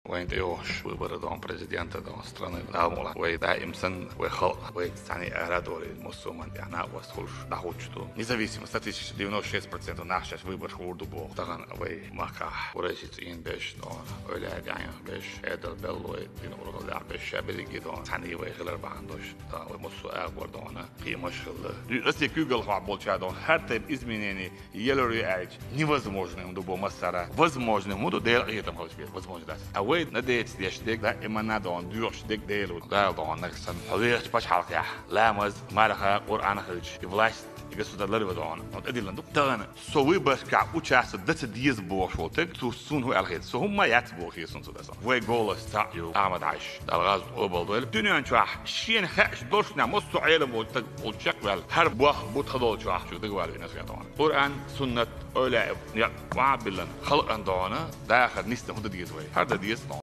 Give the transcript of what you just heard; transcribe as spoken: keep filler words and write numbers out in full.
Вайн тӀейогӀуш выбораш дон, президента дон, страны Дала мукъалахь. Вай даим санна, вай халкъ, вай цхьанне ара а долий, массо а ман тӀехь накъост хуьлуш дӀахӀуттуш ду. Независимо статистика девяносто шесть процентов нах шаьш выбораш гӀур ду боху. Тахана вай махкахь Курайшица ийна беш дон, ойла а беш, Ӏедал беллой, дин ургӀаллехь беш, ша берриге дон, цхьанне вай хилар бахьана долуш, тахана вай массо а агӀор дон, кхиамаш хилла. Россия куьйгалхой болчара дон, хӀара тайпа изменение елур ю аьлча, невозможно хӀума ду бо массара. Возможно хӀума ду, Дела къинхетам хилча, беза возможно дац. А вай надеяться деш дерг, даиманна дон, доьхуш дерг Дела ву. Дала дон, нагахь санна хьо вехачу пачхьалкхехь, ламаз, марха, Къуръан хилча, и власть, и государство ларван дон, хьо тӀедиллина ду. Тахана со выборашкахь участвовать дан ца деза бохуш волу стаг, цо суна хӀун аьлла хета? Со хӀумма а яц боху хета суна цо даса. Вай голос цхьаъ ю, Ахьмад-Хьаьжа, Дала гӀазот къобалдойла. Дуьнен чохь шена хаьаш долуш нах, массо а Ӏелам волчу стаг волчу чекхваьлла, хӀара боху бу тхан долчохь чу дагавала вина хен тахана. Къуръан, суннат, ойла а, некъ охьа а биллина, халкъан дон, дахар нисдан хӀун дан деза вай? ХӀара дан деза тхо.